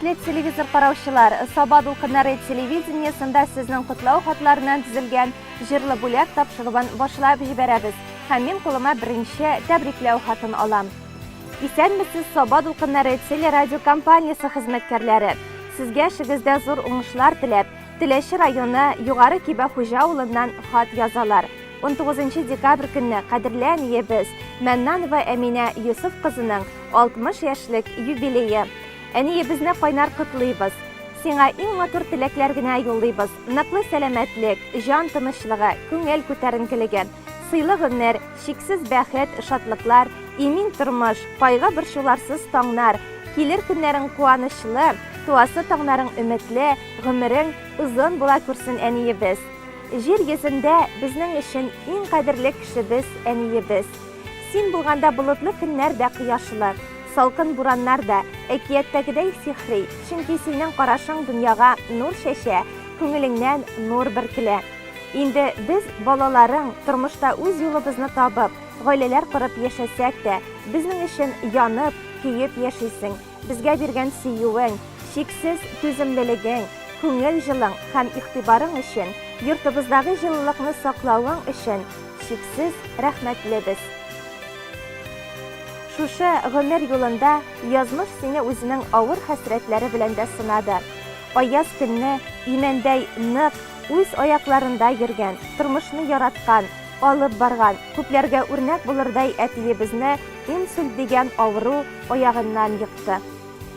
Хөрмәтле телевизор караучылар, Саба дулкыннары телевидениесында сезнең котлау хатларыннан төзелгән җырлы бүләк тапшыруын башлап җибәрәбез. Һәм мин кулыма беренче тәбрикләү хатын алам. Исәнмесез, Саба дулкыннары телерадиокомпаниясе хезмәткәрләре! Сезгә эшегездә зур уңышлар теләп, Теләче районы Югары Кибәхуҗа авылыннан хат язалар. 19 декабрь көнне кадерле әниебез Мәннанова Әминә Йосыф кызының 60 яшьлек юбилее. Әниебезне кайнар котлыйбыз. Сиңа иң матур теләкләр генә юллыйбыз, ныклы сәламәтлек, җан тынычлыгы, күңел күтәренкелеге, сыйлы гомер, чиксез бәхет, шатлыклар, имин тормыш, кайгы-борчуларсыз таңнар, килер көннәрең куанычлы, туасы таңнарың өметле, гомерең озын була күрсен, әниебез. Җир йөзендә безнең өчен иң кадерле кешебез, әниебез. Син булганда болытлы көннәр дә кояшлы, салкын бураннар да, әкияттәгедәй сихри, чөнки синең карашың дөньяга нур чәчә, күңелеңнән нур бөркелә. Инде без, балаларың, тормышта үз юлыбызны табып, гаиләләр корып яшәсәк тә, безнең өчен янып, көеп яшисең. Безгә биргән сөюең, чиксез түземлелегең, күңел җылың һәм игътибарың өчен, йортыбыздагы җылылыкны саклавың өчен чиксез рәхмәтлебез. Шушы гомер юлында язмыш сине үзенең авыр хәсрәтләре белән дә сынады. Аяз көнне имәндәй нык, үз аякларында йөргән, тормышны яраткан, алып барган, күпләргә үрнәк булырдай әтиебезне инсульт дигән авыру аягыннан екты.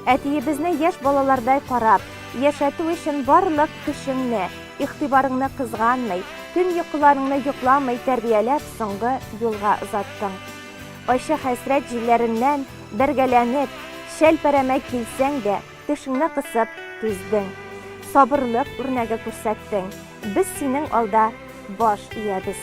Әтиебезне яшь балалардай карап, яшәтү өчен барлык көчеңне, игътибарыңны кызганмый, төн йокыларыңны йокламый тәрбияләп соңгы юлга озаттың. Ачы хәсрәт җилләреннән бәргәләнеп, чәлпәрәмә килсәң дә, тешеңне кысып түздең. Сабырлык үрнәге күрсәттең. Без синең алда баш иябез.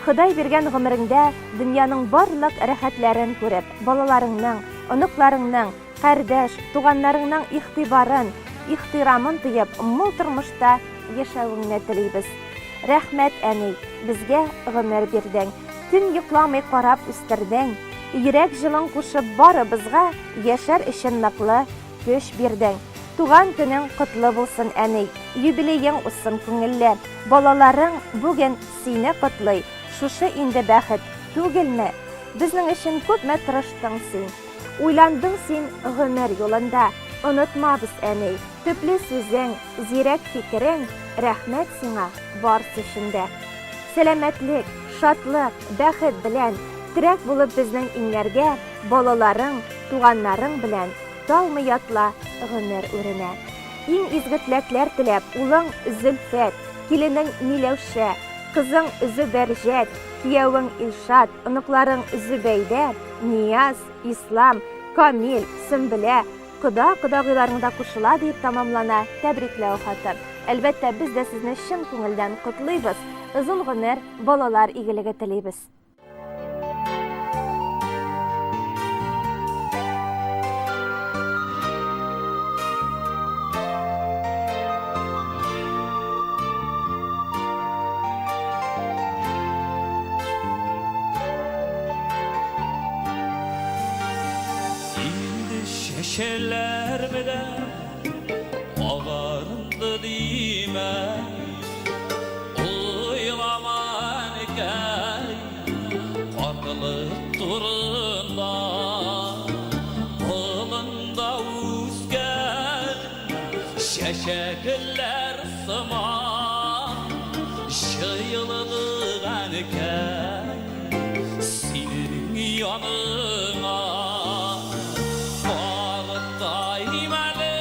Ходай биргән гомереңдә дөньяның барлык рәхәтләрен күреп, балаларыңның, оныкларыңның, кардәш, туганнарыңның игътибарын, ихтирамын тоеп, мул тормышта яшәвеңне телибез. Рәхмәт, әни, безгә гомер бирдең, төн йокламый карап үстердең, йөрәк җылың кушып барыбызга яшәр өчен ныклы көч бирдең. Туган көнең котлы булсын, әни. Юбилеең узсын күңелле. Балаларың бүген сине котлый. Шушы инде бәхет түгелме? Безнең өчен күпме тырыштың син. Уйландың син гомер юлында. Онытмабыз, әни. Төпле сүзең, зирәк фикерең, рәхмәт сиңа барсы өчен дә. Сәламәтлек, шатлык, бәхет белән, терәк булып безнең иңнәргә, балаларың, туганнарың белән талмый ятла гомер үренә. Иң изге теләкләр теләп, улың Зөлфәт, киленең Миләүшә, кызың Зөбәрҗәт, киявең Илшат, оныкларың Зөбәйдә, Нияз, Ислам, Камил, Сөмбелә, кода-кодагыйларың да кушыла, диеп тәмамлана тәбрикләү хаты. Әлбәттә, без дә сезне чын күңелдән котлыйбыз, озын гомер, балалар игелеге телибез. Инде чәчәләр белән агарынды димә. Уйлама, әнкәй, картлык турында. Болында үскән чәчәкләр сыман җыелдык, әнкәй, синең яныңа. Картайм әле,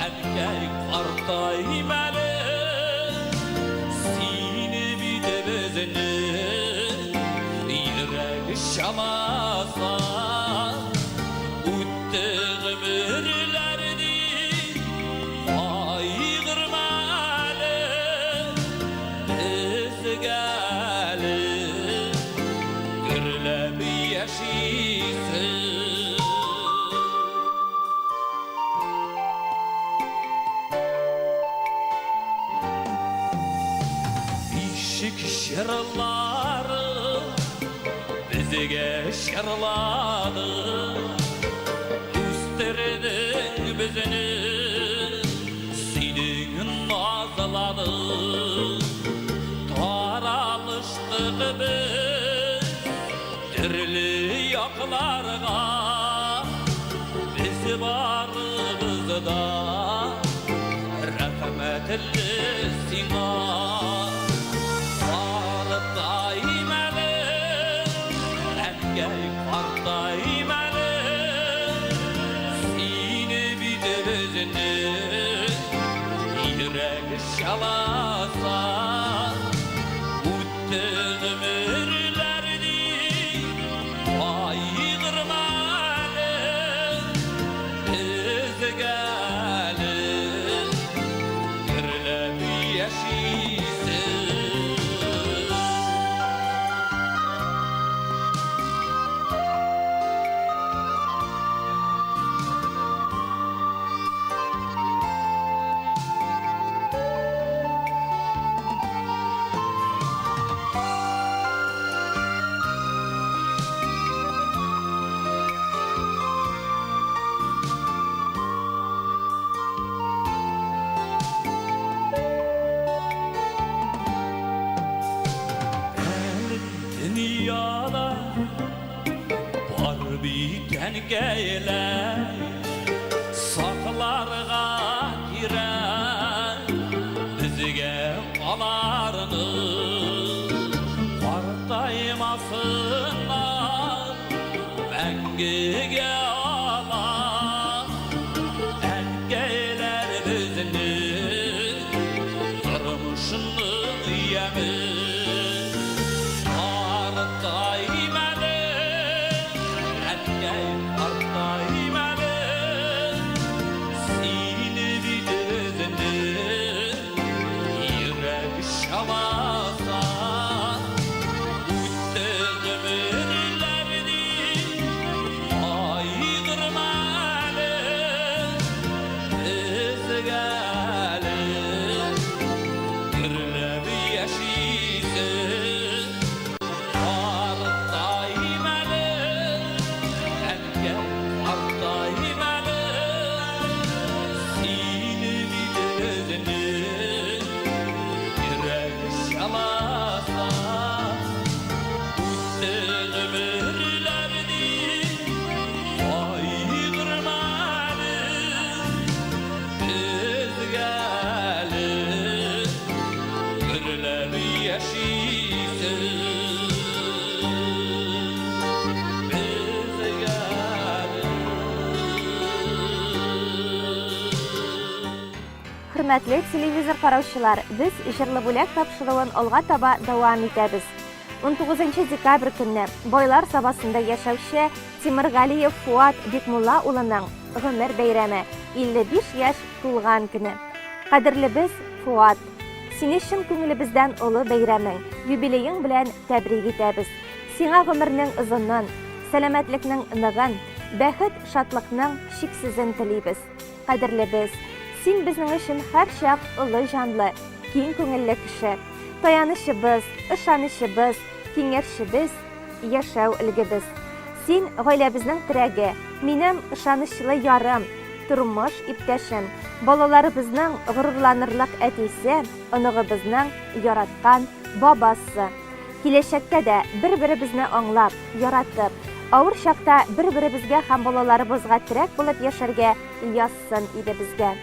Әнкәй, картайм әле, сине бит безнең йөрәк чамаса. Үтте гомерләр дип кайгырма әле, безгә әле гөрләп яшисе. Бишек җырлары безгә җырлады, үстердең. безне синең назларың. Таралыштык без төрле якларга. Без барыбыз да рәхмәтле сиңа. Картайм әле, әнкәй, картайм әле. Сине бит безне йөрәк чаласа. Үтте гомерләр ди, кайгырма әле, безгә әле гөрләп яшисе. Әле дөньяда бар бит әнкәйләр, сакларга кирәк безгә аларны. Картаймасыннар мәңгегә алар. Әнкәйләр безнең тормышның яме. Картайм әле, әнкәй, картайм әле. Сине бит безне йөрәк чаласа. Үтте гомерләр ди, кайгырма әле, безгә әле гөрләп яшисе. Картайм әле, әнкәй, картайм әле. Сине бит безне йөрәк чаласа. Үтте гомерләр ди, кайгырма әле, безгә әле гөрләп яшисе. Безгә әле. Хөрмәтле телевизор караучылар, без Җырлы бүләк тапшыруын алга таба дәвам итәбез. 19 декабрь көнне Байлар Сабасында яшәүче Тимергалиев Фуат Бикмулла улының гомер бәйрәме, 55 яшь тулган көне. Кадерлебез Фуат, сине чын күңелебездән олы бәйрәмең, юбилеең белән тәбрик итәбез. Сиңа гомернең озынын, сәламәтлекнең ныгын, бәхет, шатлыкның чиксезен телибез. Кадерлебез, син безнең өчен һәрчак олы җанлы, киң күңелле кеше. Таянычыбыз, ышанычыбыз, киңәшчебез, яшәү өлгебез. Син гаиләбезнең терәге, минем ышанычлы ярым, тормыш иптәшем, балаларыбызның горурланырлык әтисе, оныгыбызның яраткан бабасы. Киләчәктә дә бер-беребезне аңлап, яратып, авыр чакта бер-беребезгә һәм балаларыбызга терәк булып яшәргә язсын иде безгә.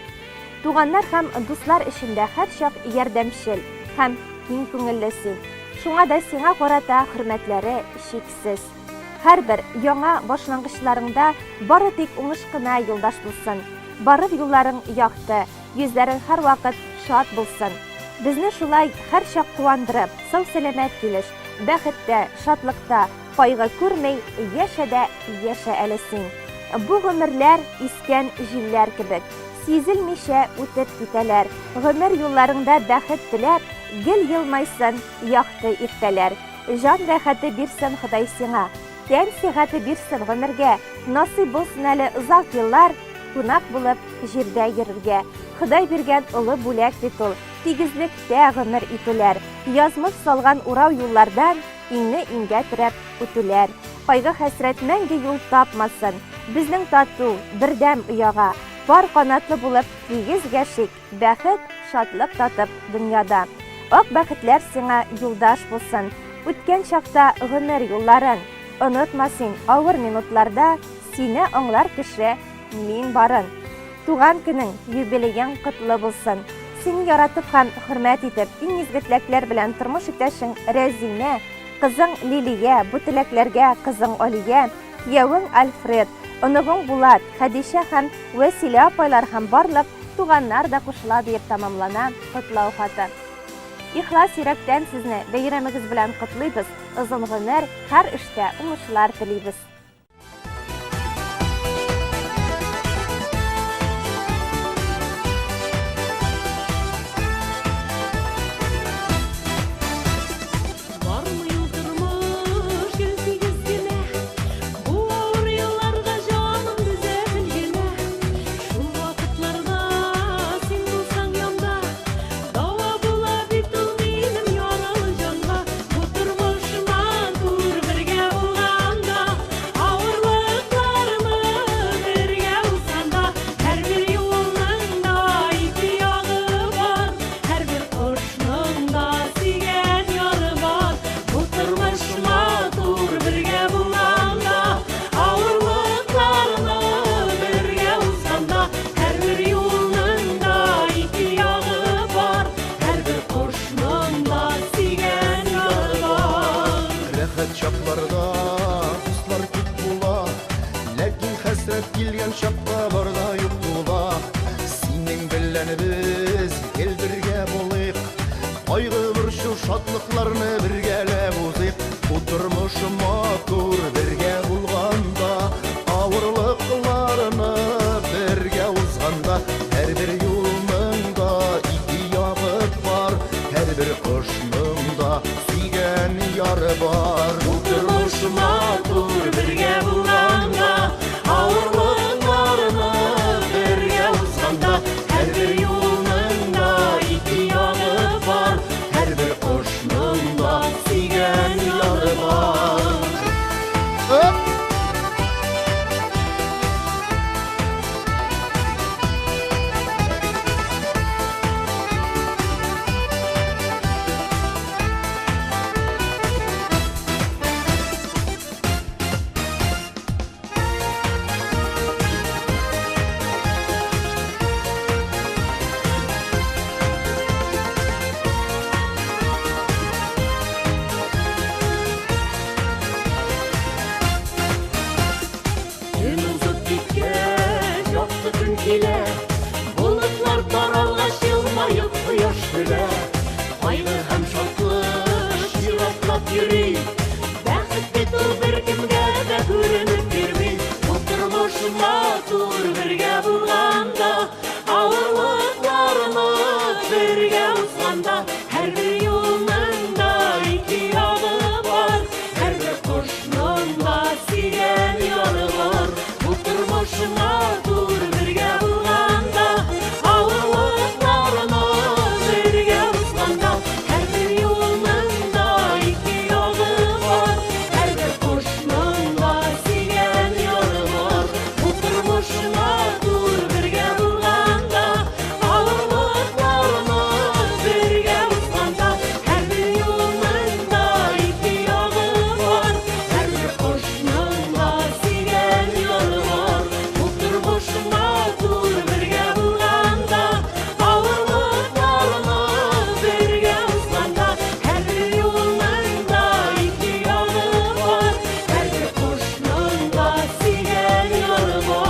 Туганнар һәм дуслар өчен дә һәрчак ярдәмчел һәм киң күңелле син. Шуңа да сиңа карата хөрмәтләре чиксез. Һәрбер яңа башлангычларыңда бары тик уңыш кына юлдаш булсын. Барыр юлларың якты, йөзләрең һәрвакыт шат булсын. Безне шулай һәрчак куандырып, сау-сәламәт килеш, бәхеттә, шатлыкта, кайгы күрми яшә дә яшә әле син. Бу гомерләр искән җилләр кебек, сизелмичә үтеп китәләр. Гомер юлларыңда бәхет теләп, гел елмайсын якты иртәләр. Җан рәхәте бирсен Ходай сиңа, тән сихәте бирсен гомергә, насыйп булсын әле озак еллар кунак булып җирдә йөрергә. Ходай биргән олы бүләк бит ул, тигезлектә гомер итүләр, язмыш салган урау юллардан иңне иңгә терәп үтүләр. Кайгы-хәсрәт мәңге юл тапмасын, безнең тату, бердәм ояга. Пар канатлы булып тигез яшик, бәхет, шатлык татып дөньяда. Ак бәхетләр сиңа юлдаш булсын, үткән чакта гомер юлларын. Онытма син, авыр минутларда сине аңлар кеше мин барын. Туган көнең, юбилеең котлы булсын! Сине яратып һәм хөрмәт итеп, иң изге теләкләр белән тормыш иптәшең Рәзинә, кызың Лилия, бу теләкләргә кызың Алия, киявең Альфред, оныгың Булат, Хәдичә һәм Вәсилә апайлар һәм барлык туганнар да кушыла диеп тәмамлана котлау хаты. Ихлас йөрәктән сезне бәйрәмегез белән котлыйбыз, озын гомер, һәр эштә уңышлар телибез. Бармый ул тормыш гел тигез генә, Бу авыр елларда җаным түзә бел генә. Шул вакытларда син булсаң янда, Дава була бит ул минем яралы җанга. Бу тормыш матур бергә булганда, Авырлыкларны бергә узганда. Һәрбер юлның да ике ягы бар, Һәрбер кошның да сөйгән яры бар. Бу тормыш матур бергә булганда, Авырлыкларны бергә узганда. Һәрбер юлның да ике ягы бар, Һәрбер кошның да сөйгән яры бар. Рәхәт чакларда дуслар күп була, Ләкин хәсрәт килгән чакта бар да юк була. Синең белән без гел бергә булыйк, Кайгы, борчу, шатлыкларны бергәләп узыйк. Бу тормыш матур бергә булганда, Авырлыкларны бергә узганда. Һәрбер юлның да ике ягы бар, Һәрбер кошның да сөйгән яры бар. Бу тормыш матур бергә булганда, Авырлыкларны бергә узганда. Һәрбер юлның да ике ягы бар, Һәрбер кошның да сөйгән яры бар. Оп! Төн узып киткәч, якты көн килә, Болытлар таралгач, елмаеп кояш көлә. Кайгы һәм шатлык чиратлап йөри, Бәхет бит ул беркемгә дә күренеп йөрми. Бу тормыш матур бергә булганда, Авырлыкларны бергә узганда. Һәрбер юлның да ике ягы бар, Һәрбер кошның да сөйгән яры бар. Бу тормыш матур бергә булганда, Авырлыкларны бергә узганда. Һәрбер юлның да ике ягы бар, Һәрбер кошның да сөйгән яры бар. Бу тормыш матур бергә булганда, Авырлыкларны бергә узганда. Һәрбер юлның да ике ягы бар, Һәрбер кошның да сөйгән яры бар. Бу тормыш матур бергә булганда, Авырлыкларны бергә узганда. Һәрбер юлның да ике ягы бар, Һәрбер кошның да сөйгән яры бар.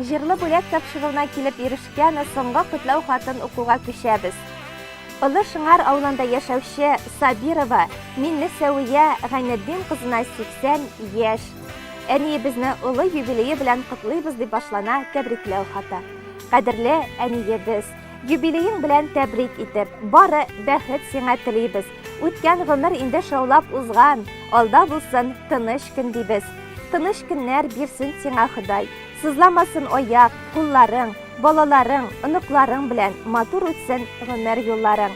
Җырлы бүләк тапшыруына килеп ирешкән соңгы котлау хатын укуга күчәбез. Олы Шыңар авылында яшәүче Сабирова Миннесәвия Гайнетдин кызына 80 яшь. Әниебезне олы юбилее белән котлыйбыз дип башлана тәбрикләү хаты. Кадерле әниебез, юбилеең белән тәбрик итеп, бары бәхет сиңа телибез. Үткән гомер инде шаулап узган, алда булсын тыныч көн дибез. Тыныч көннәр бирсен сиңа Ходай. Сызламасын аяк, кулларың, балаларың, оныкларың белән матур үтсен гомер юлларың.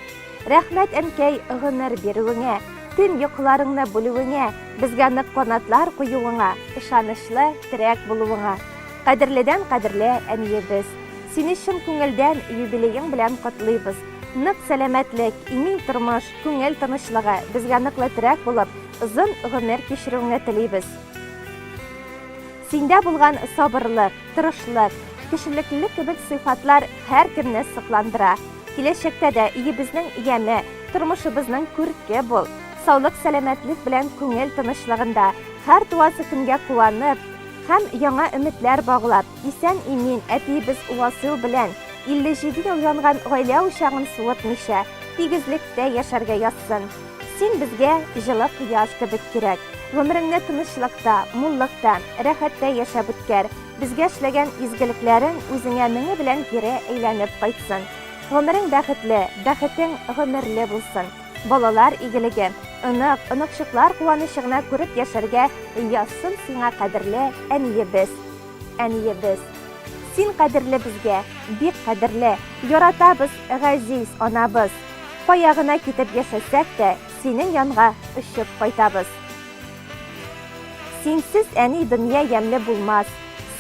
Рәхмәт, әнкәй, гомер бирүеңә, төн йокыларыңны бүлүеңә, безгә нык канатлар куюыңа, ышанычлы терәк булуыңа. Кадерледән кадерле әниебез! Сине чын күңелдән юбилеең белән котлыйбыз. Нык сәламәтлек, имин тормыш, күңел тынычлыгы, безгә ныклы терәк булып, озын гомер кичерүеңне телибез. Синдә булган сабырлык, тырышлык, кешелеклелек кебек сыйфатлар һәркемне сокландыра. Киләчәктә дә өебезнең яме, тормышыбызның күрке бул. Саулык-сәламәтлек белән күңел тынычлыгында, һәр туасы көнгә куанып һәм яңа өметләр баглап, исән-имин әтиебез Васил белән 57 ел янган гаилә учагын суытмыйча, тигезлектә яшәргә язсын. Син безгә җылы кояш кебек кирәк. Гомереңне тынычлыкта, муллыкта, рәхәттә яшәп үткәр. Безгә эшләгән изгелекләрең үзеңә меңе белән кире әйләнеп кайтсын. Гомерең бәхетле, бәхетең гомерле булсын. Балалар игелеге, онык, оныкчыклар куанычы гына күреп яшәргә язсын сиңа кадерле әниебез. Әниебез. Син кадерле безгә, бик кадерле, яратабыз, газиз анабыз. Кая гына китеп яшәсәк тә, синең янга очып кайтабыз. Синсез, әни, дөнья ямьле булмас.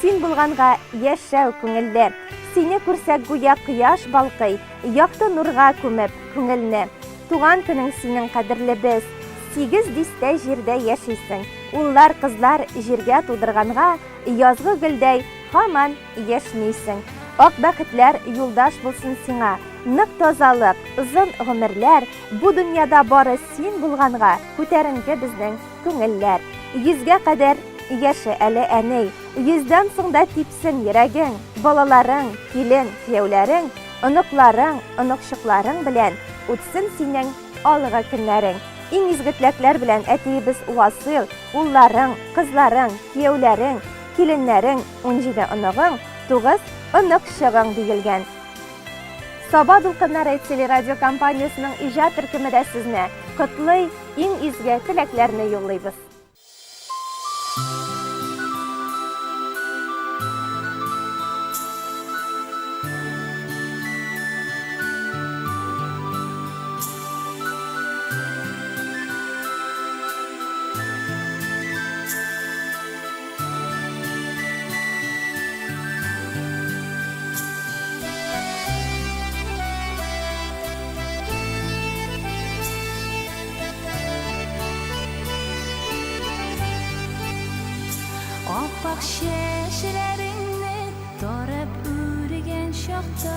Син булганга яшәү күңелле. Сине күрсәк, гүя кояш балкый, якты нурга күмеп күңелне. Туган көнең синең кадерлебез. Сигез дистә җирдә яшисең. Уллар, кызлар җиргә тудырганга, язгы гөлдәй һаман яшьнисең. Ак бәхетләр юлдаш булсын сиңа, нык тазалык, озын гомерләр, бу дөньяда бары син булганга, күтәренке безнең күңелләр. Йөзгә кадәр яшә әле, әни, йөздән соң да типсен йөрәгең, балаларың, килен, кияүләрең, оныкларың, оныкчыкларың белән үтсен синең алгы көннәрең. Иң изге теләкләр белән әтиебез Васыйл, улларың, кызларың, кияүләрең, киленнәрең, 17 оныгың, 9 оныкчыгың диелгән. Саба дулкыннары телерадиокомпаниясенең иҗат төркеме дә сезне котлый, иң изге теләкләрне юллыйбыз. Аппак чәчләреңне тарап үргән чакта,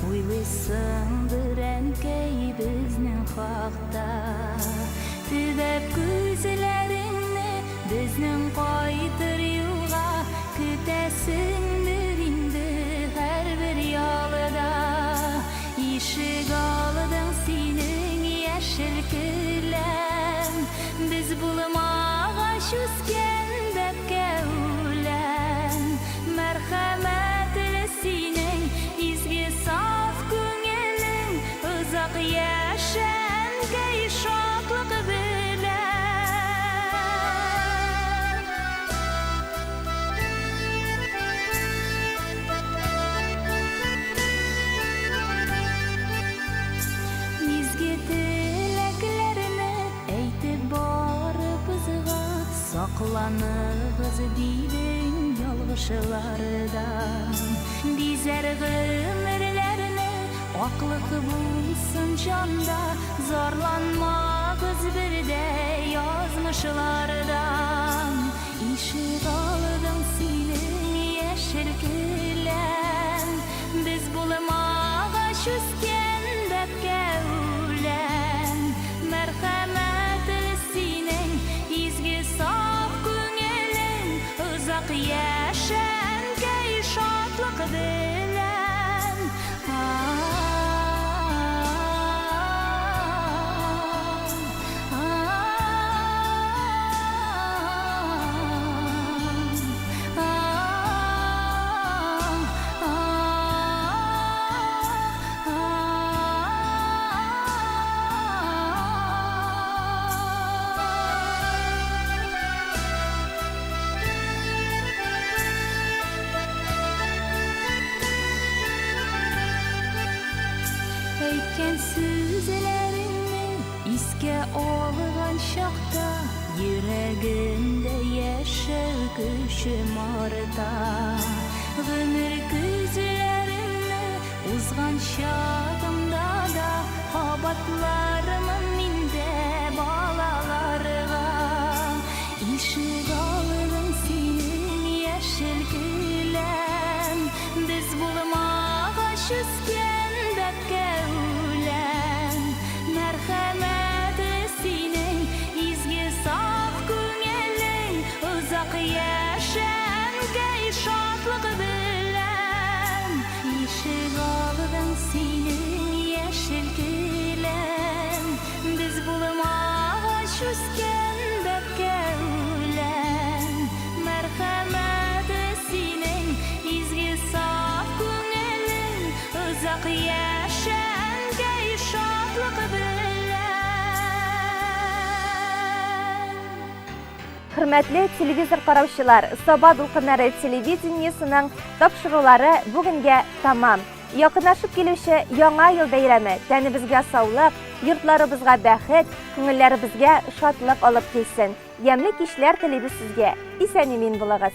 Уйлыйсыңдыр, әнкәй, безнең хакта. Төбәп күзләреңне Безнең кайтыр юлга Көтәсеңдер инде һәрбер ялда. Ишек алдың синең яшел келәм, Без булмагач үскән бәбкә үлән. Мәрхәмәтле синең изге саф күңелең, Озак яшә, әнкәй, шатлык белән. Изге теләкләрне әйтеп барыбызга, Сакланыгыз, дидең, ялгышлардан. Бизәр гомерләрне аклык булсын җанда, Зарланмагыз бер дә язмышлардан. Ишек алдың синең яшел келәм, Без булмагач үскән бәбкә үлән. Мәрхәмәтле синең изге саф күңелең, Озак яшә, әнкәй, шатлык белән. Искә алган чакта йөрәгемдә яшәү көчем арта. Гомер көзләремне узган чагымда да кабатлармын мин дә балаларга. Ишек алдың синең яшел келәм, Без булмагач үскән бәбкә үлән. Мәрхәмәте синең, изге саф күңелең, Озак яшә, әнкәй, шатлык белән. Ишек алдың синең яшел келәм, Без булмагач үскән бәбкә үлән. Мәрхәмәте синең, изге саф күңелең, Озак яшә, әнкәй, шатлык белән. Хөрмәтле телевизор караучылар, Саба дулкыннары телевидениесының тапшырулары бүгенгә тамам. Якынлашып килүче Яңа ел бәйрәме тәнебезгә саулык, йортларыбызга бәхет, күңелләребезгә шатлык алып килсен. Ямьле кичләр телибез сезгә. Исән-имин булыгыз.